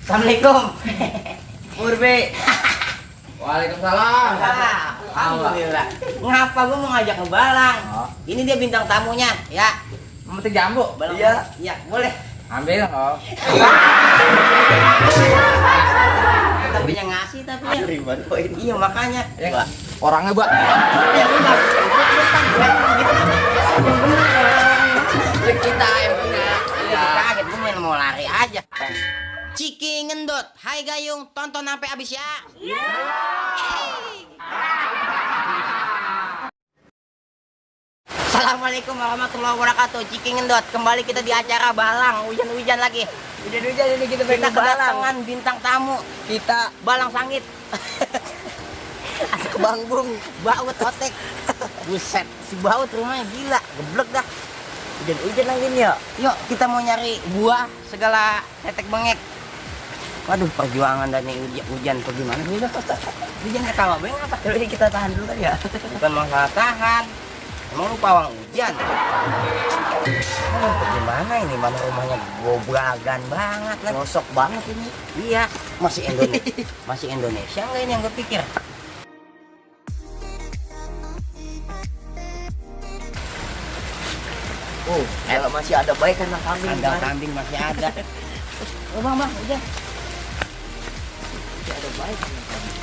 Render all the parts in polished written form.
Assalamualaikum. Murbe. Waalaikumsalam. Alhamdulillah. Ngapa gua mau ngajak ngebalang? Oh. Ini dia bintang tamunya, ya. Memetik jambu. Balang. Iya. Iya, boleh. Ambil oh. Tapi yang ngasih tapi ya. Riban kok ini. Iya, makanya. Ya enggak. Orangnya, Mbak. Ya udah. Ya kita yang punya. Iya, kaget gua main mau lari aja. Ciki Ngendot. Hai Gayung, tonton sampai habis ya. Assalamualaikum warahmatullahi wabarakatuh. Ciki Ngendot. Kembali kita di acara Balang. Hujan-hujan lagi. Hujan-hujan ini kita Kita kedatangan bintang tamu. Kita Balang Sangit. Ada kebangbung, baut otek. Buset, si baut rumahnya gila, geblek dah. hujan-hujan lagi nih ya. Yuk, kita mau nyari buah segala tetek bengek. Waduh, perjuangan dan hujan tuh gimana? Hujan ketawa beng apa? Jadi kita tahan dulu kan ya. Bukan masalah tahan. Emang lu pawang hujan? Aduh, gimana ini? Mana rumahnya gobragan banget lah. Gosok banget ini. Iya, masih Indonesia. Masih Indonesia nggak ini yang gue pikir? Oh, kalau masih ada baik kan kambing. Kandang kambing masih ada. Oh bang, udah. Masih ada baik kan kambing.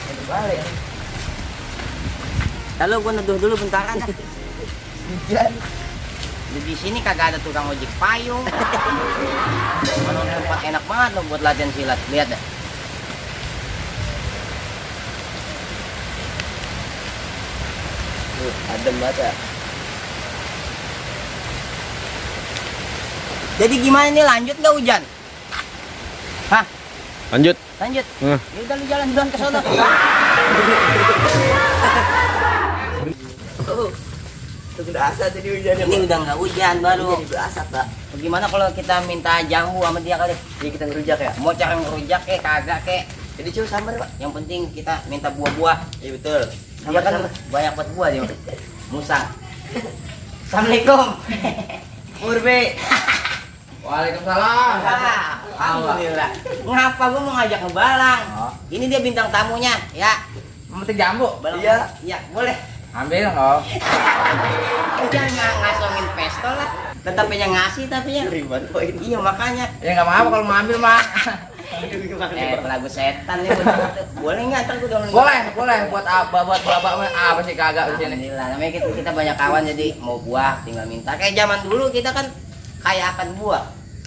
Ada balik. Lalu gue neduh dulu bentaran. Hujan. Di sini kagak ada tukang ojek payung. Mana tempat enak banget lo buat latihan silat. Lihat deh. Adem banget ya. Jadi gimana nih, lanjut nggak hujan? Hah? Lanjut. Lanjut. Ya udah lu jalan duluan ke sono. Oh, itu berasa tadi hujannya. Ini udah nggak hujan baru. Jadi berasa, Pak. Gimana kalau kita minta jambu sama dia kali? Jadi kita ngerujak ya. Mau cara ngerujak kagak Jadi coba sambar, Pak. Yang penting kita minta buah-buah. Iya betul. Dia kan banyak buat buah dia. Musang. Assalamualaikum. Murbe. Waalaikumsalam. Alhamdulillah. Ngapa gua mau ngajak ngebalang? Oh. Ini dia bintang tamunya, ya. Memetik jambu. Balang. Iya. Iya, boleh. Ambil oh. Jangan ngasongin pestol lah. Tetap yang ngasih tapi ya. Riban kok ini. Iya, makanya. Ya nggak apa-apa kalau mau ambil, Mak. Lagu setan nih. Boleh nggak? Ntar gua download. Boleh buat bapak apa sih kagak di sini. Alhamdulillah, namanya kita banyak kawan jadi mau buah tinggal minta. Kayak zaman dulu kita kan kaya akan buah.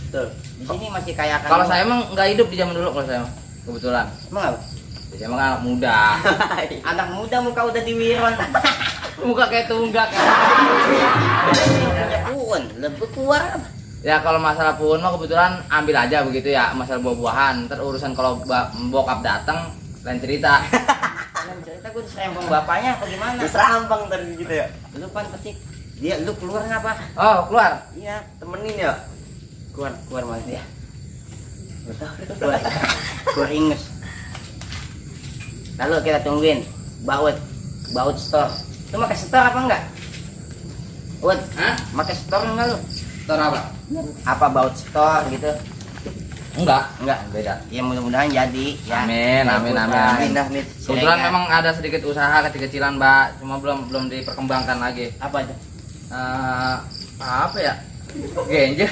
Betul. Di sini masih kaya akan Kalau buah. saya emang nggak hidup di zaman dulu kalau saya kebetulan. Emang apa? Saya emang anak muda. Anak muda muka udah diwiron. Muka kayak tunggak kan. Punya puun, lebih keluar apa? Ya kalau masalah pohon mah kebetulan ambil aja begitu ya, masalah buah-buahan. Ntar urusan kalau bokap datang lain cerita. Jangan cerita gue diserempong bapaknya apa gimana? Diserampang tadi gitu ya. Lu pan petik. Dia lu keluar ngapa? Oh keluar. Iya, Temenin ya. keluar mana dia? Keluar ingus. Lalu kita tungguin baut store. Lu pakai store apa enggak? Wud, Hah? pakai store enggak lu? Ntar apa? Apa baut store gitu? Enggak. Enggak, Beda. ya mudah-mudahan jadi ya. Amin. Amin. Kebetulan memang ada sedikit usaha kecil-kecilan, Mbak. Cuma belum diperkembangkan lagi. Apa itu? Apa ya? Genjer.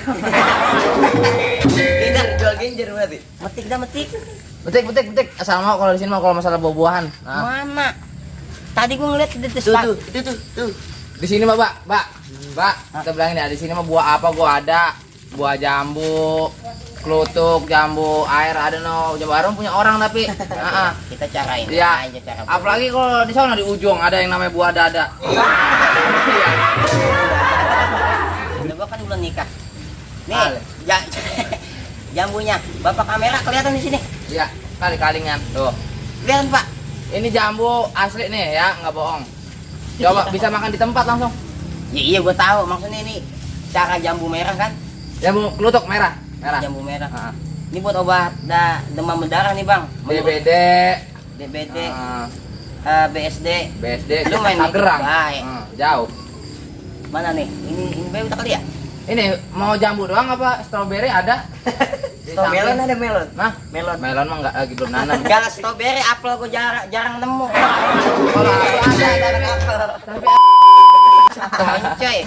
Tidak, Jual genjer berarti. metik dah metik. Betik. Asal mau kalau di sini mau kalau masalah buah-buahan. Nah, Mana? Tadi gua ngeliat di tuh. Di sini Mbak. Kita bilangin ya, di sini mah buah apa gua ada. Buah jambu, klutuk, jambu air, ada no. Jambu air punya orang tapi. Heeh. Kita carain Iya. aja cara. Apalagi kalau di sana di ujung ada yang namanya buah dada. Iya. Gua kan belum nikah. Nih, Ale. jambunya. Bapak kamera kelihatan di sini. Iya, kali-kalingan. Tuh. Kelihatan, Pak. Ini jambu asli nih ya, nggak bohong. Coba bisa makan di tempat langsung. Ya, iya gua tahu. Maksudnya ini cara jambu merah kan? Jambu klutuk merah. Jambu merah. Heeh. Ini buat obat demam berdarah nih, Bang. DBD. DBD. BSD. BSD. Lu main Tangerang. baik. Jauh. Mana nih? Ini bayi udah kali ya? Ini mau jambu doang apa strawberry ada? Di Melon samping. ada melon. Nah, Melon. melon mah enggak lagi belum nanam. Kalau strawberry, apel gue jarang nemu. Kalau apel ada apel. tapi Coy.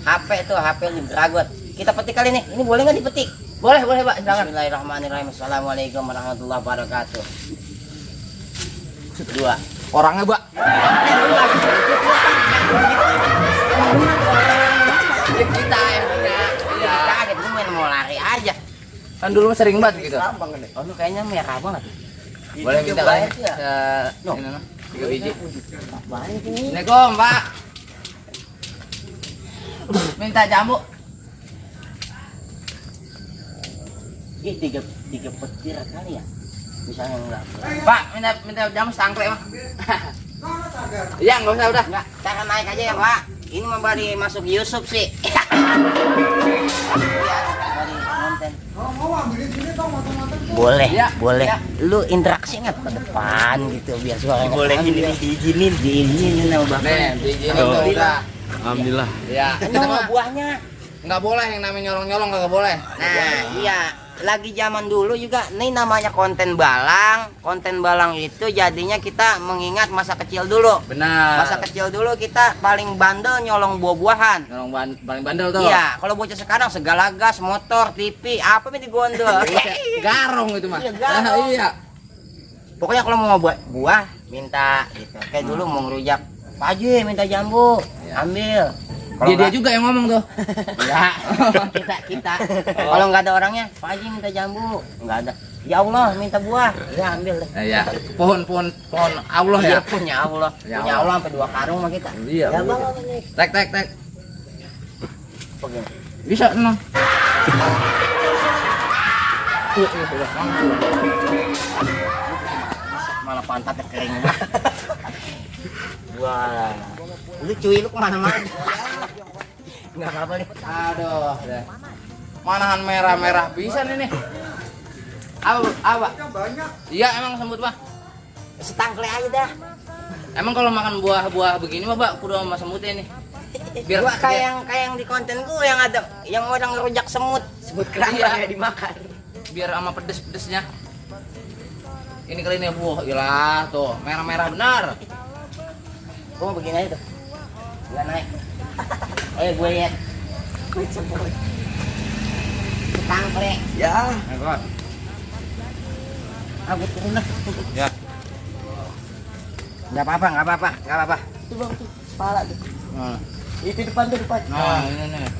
HP tuh, HP Dragon. Kita petik kali nih. Ini boleh nggak dipetik? boleh Pak, silakan. Bismillahirrahmanirrahim. Assalamualaikum warahmatullahi wabarakatuh. Dua. Orangnya, Pak. Kita yang punya. Ya. Kaget gue main mau lari aja. Kan dulu sering banget gitu. Oh, lu kayaknya merah banget. Boleh minta bayar kan? ya? Ini noh, 3 biji. Banyak ini. Assalamualaikum, Pak. Minta jambu. Ih, tiga petir kali ya. Misalnya enggak. Pak, minta jambu setangkle, Pak. Iya, enggak usah udah. Enggak, cara naik aja ya, Pak. Ini mau bari masuk YouTube sih. Iya, bari konten. Boleh, Ya, boleh. ya. Lu interaksi nggak ke depan gitu biar suaranya boleh gini diizinin sama Bapak. Nih, biji ini tuh udah. Alhamdulillah. Ya, Ini kita mah mah buahnya. enggak boleh yang namanya nyolong-nyolong enggak boleh. Nah, iya. Lagi zaman dulu juga nih namanya konten balang. Konten balang itu jadinya kita mengingat masa kecil dulu. Benar. Masa kecil dulu kita paling bandel nyolong buah-buahan. Nyolong paling bandel tuh. Iya, kalau bocah sekarang segala gas, motor, TV, apa yang digondol. Garong itu mah. Iya, garong. Iya. Pokoknya kalau mau buah minta gitu. Kayak dulu mau ngerujak, Pak Haji minta jambu, Iya. ambil. Kalau Dia nggak- juga yang ngomong tuh. Enggak, kita. Kalau nggak ada orangnya, Pak Haji minta jambu, nggak ada. Ya Allah, minta buah, ya ambil deh. Iya. Pohon Allah ya. Iya, punya Allah, Ya punya Allah. Allah sampai 2 karung mah kita. Iya. Ya bang, ini. Tek. Begini. Bisa no. Malah pantatnya kering banget. Wah, lu cuy lu kemana-mana. Nggak apa-apa nih. Aduh, deh. Manahan merah-merah bisa nih. Apa? Iya, emang semut, Pak. Setangkle aja dah. Emang kalau makan buah-buah begini mah, Pak, kudu sama semutnya nih. Biar Gua kayak yang di konten gua yang ada yang orang ngerujak semut kerang Iya. kayak dimakan. biar sama pedes-pedesnya. Ini kali ini buah, ilah tuh, merah-merah benar. Gua mau begini aja tuh. Gua naik. Gue lihat. Semut. Setangkle. Ya. Ekor. Aku turun lah. Ya. Nggak apa-apa. Itu bang tuh, kepala tuh. Nah, Itu depan. nah ini nih.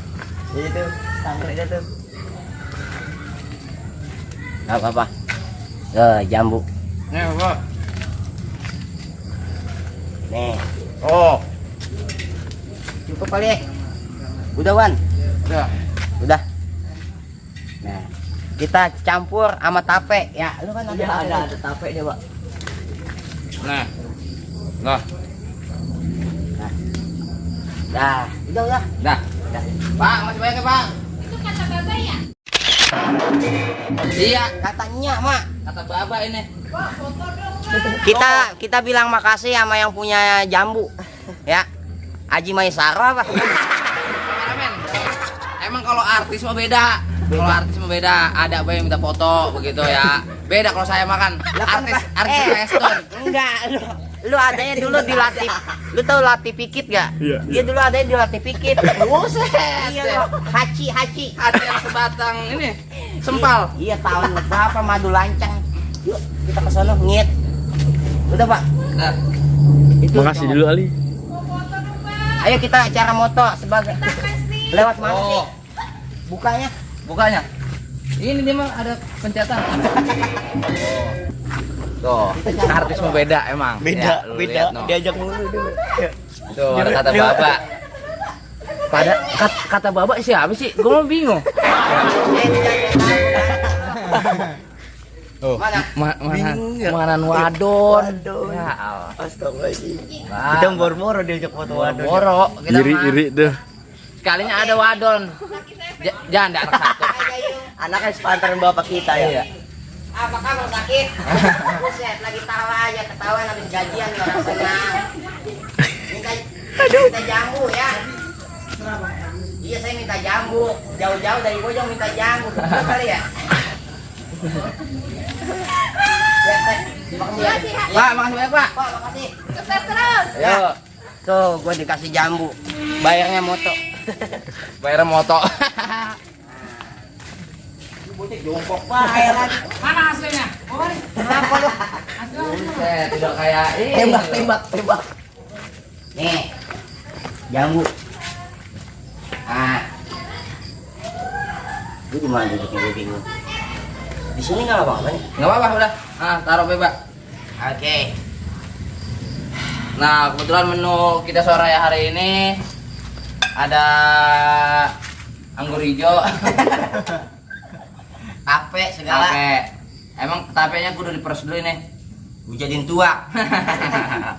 Itu setangkle dia tuh. Nggak apa-apa. Jambu. Nih, Pak. Nih. Oh, Cukup kali. Udah Wan. udah. Udah. Nah, kita campur sama tape ya. Lu kan ada tape deh, Pak. Nah. Nah, Dah, udah. dah. Pak, masih banyak ya, Pak? Itu kata Baba ya? Iya, Katanya, Mak. kata Baba ini. Kita bilang makasih sama yang punya jambu. Ya. Haji Maisaro apa? Kameramen. Emang kalau artis mah beda. Kalau artis mah beda. Ada yang minta foto begitu ya. Beda kalau saya makan. Artis Western. Enggak, lu adanya dulu dilatih. Lu tahu latih pikit gak? Iya, Dia dulu adanya dilatih pikit. Buset. Iya, haci. Ada yang sebatang ini. Sempal. Iya, tahun berapa madu lancang. Yuk, kita ke sono ngit. Udah, Pak. Nah, Itu. Makasih dulu Ali. Mau foto dong, Bang. Ayo kita acara moto sebagai Kita kasih. lewat mana sih? oh, Bukanya. bukanya. Ini dia mah ada pencetan. Tuh, artis mah beda emang. Ya, lu lihat, no. Diajak mulu dulu. Tuh, ada kata Baba. Kata Baba siapa sih? Gue mau bingung. Oh, Mana? Bingung ya? Manan wadon. Wadon. Ya Allah. Astagfirullahaladzim. Wah, Kita boro-boro diajak foto wadon. Boro, kita mah. Iri tuh. Sekalinya ada wadon. Janda anak satu. Anaknya sepantaran bapak kita ya. Iya. Apa kabar sakit? Buset, lagi tawa aja, ketawa habis gajian nih orang senang. Minta jambu ya. Iya, saya minta jambu. Jauh-jauh dari Bojong minta jambu. Betul kali ya? Ya, makasih ya. Pak, makasih banyak, Pak. Pak, makasih. Sukses terus. Ayo, Tuh, gue dikasih jambu. Bayarnya moto. bayar moto. Bocah jongkok bayar lagi. Mana hasilnya? Oh, ini. Kenapa lu? Buset, udah kayak ini. Tembak. Nih, jambu. Ah, gue di mana duduknya, gue bingung. Di sini nggak apa-apa nih. Nggak apa-apa, udah. Taruh bebas. Oke. Nah, kebetulan menu kita sore hari ini ada anggur hijau, Tape segala. tape. Emang tapenya kudu diperes dulu nih. Gue jadiin tua.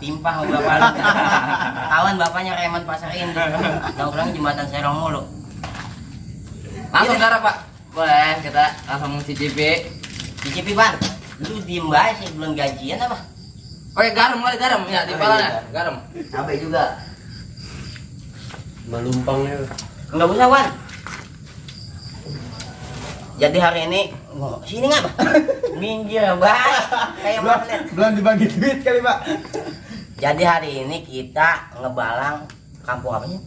Timpang sama bapak lu. Kawan bapaknya Reman Pasar Induk. Nongkrong jembatan Serong mulu. Langsung garap, Pak. Boleh, kita langsung cicipi. Cicipi, Bang. Lu diem bae sih, belum gajian apa? Oke, garam kali garam. Ya, di palanya. Garam. Cabai juga. Melumpangnya. Enggak usah, Wan. Jadi hari ini sini nggak, Pak? Minggir, baik. Kayak magnet. Belum dibagi duit kali, Pak. Jadi hari ini kita ngebalang kampung apa sih?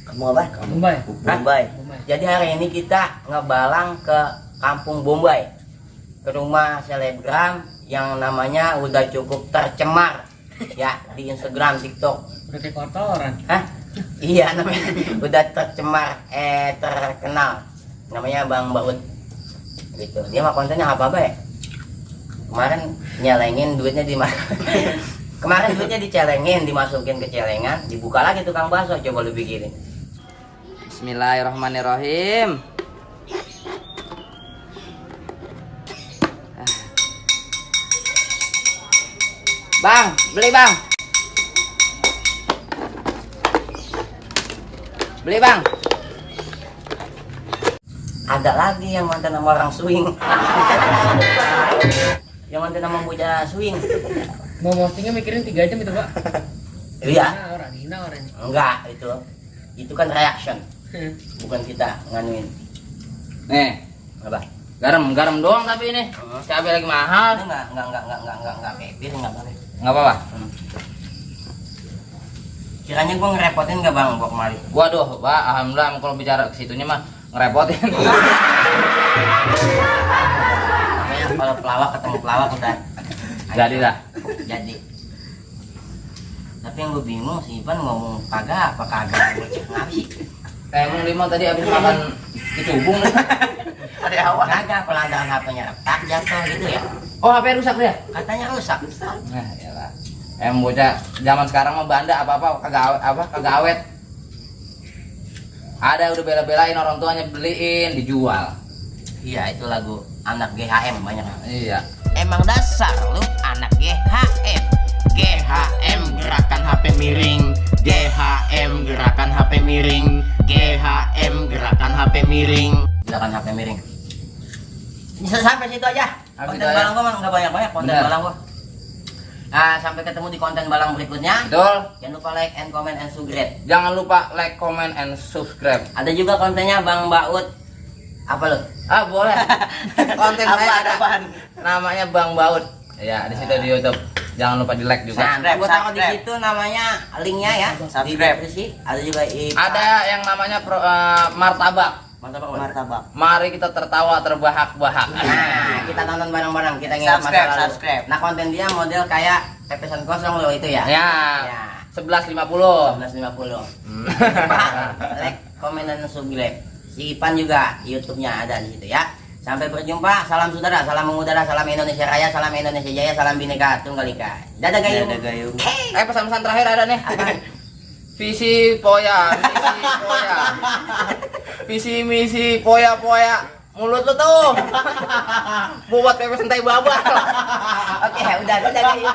Kampung apa? Bombay. Bombay. Jadi hari ini kita ngebalang ke kampung Bombay, ke rumah selebgram yang namanya udah cukup tercemar ya di Instagram, TikTok. Udah kayak kotoran. Hah? Iya, namanya udah tercemar, terkenal. Namanya Bang Baut. Gitu. Dia mah kontennya apa ya? Kemarin nyelengin duitnya Kemarin duitnya dicelengin, dimasukin ke celengan, dibuka lagi tukang bakso, coba lu pikirin. Bismillahirrahmanirrahim. Bang, beli bang. Beli bang. Ada lagi yang mantan sama orang swing. Yang mantan sama bocah swing. Mau postingnya mikirin 3 jam itu, Pak. Iya. Hina orang. Enggak, itu kan reaction, bukan kita nganuin. Nih, Apa? garam doang tapi ini. Cabai lagi mahal. Itu enggak kepir, enggak apa-apa. Nggak apa-apa. Kiranya gua ngerepotin enggak, Bang, gua kemari. Waduh, Pak, alhamdulillah kalau bicara ke situnya mah ngerepotin. Namanya kalau pelawak ketemu pelawak udah Jadi dah. jadi. Tapi yang gue bingung si Ivan ngomong kagak apa kagak, ngapa sih? Emang Limau tadi habis makan kecubung nih. Ada awal kagak, pelanggaran HP-nya retak jatuh gitu ya? Oh, HP rusak dia. Katanya rusak. Nah, iyalah. Emang bocah zaman sekarang mah banda apa-apa kagak awet. Ada udah bela-belain orang tuanya beliin, dijual. Iya, itu lagu anak GHM banyak. Iya. Emang dasar lu anak GHM. GHM gerakan HP miring. GHM gerakan HP miring. GHM gerakan HP miring. Gerakan HP miring. Bisa sampai situ aja. Sampai Konten situ aja. balang gua mah nggak banyak-banyak konten Bener. balang gua. Nah, sampai ketemu di konten balang berikutnya. Betul. Jangan lupa like and comment and subscribe. Jangan lupa like, comment, and subscribe. Ada juga kontennya Bang Baut. Apa lu? Ah, boleh. Konten Apa, saya ada. apaan? Namanya Bang Baut. Ya, di situ di YouTube. Jangan lupa di like juga. Nah, gua taruh di situ namanya linknya ya. Di deskripsi. Ada juga Ada yang namanya martabak. martabak. Mari kita tertawa terbahak-bahak. Nah, kita tonton bareng-bareng, kita ingat masa lalu. Nah, konten dia model kayak pepesan kosong loh itu ya. Ya. Ya. 11.50. 11.50. Like, komen dan subscribe. Si Ipan juga YouTube-nya ada di situ ya. Sampai berjumpa, salam saudara, salam mengudara, salam Indonesia Raya, salam Indonesia Jaya, salam Bhinneka Tunggal Ika. Dadah gayung. Dadah gayung. Pesan-pesan terakhir ada nih. Apaan? Visi poya, visi misi poya mulut lu tuh buat pepes sentai babal. Oke, udah gayung.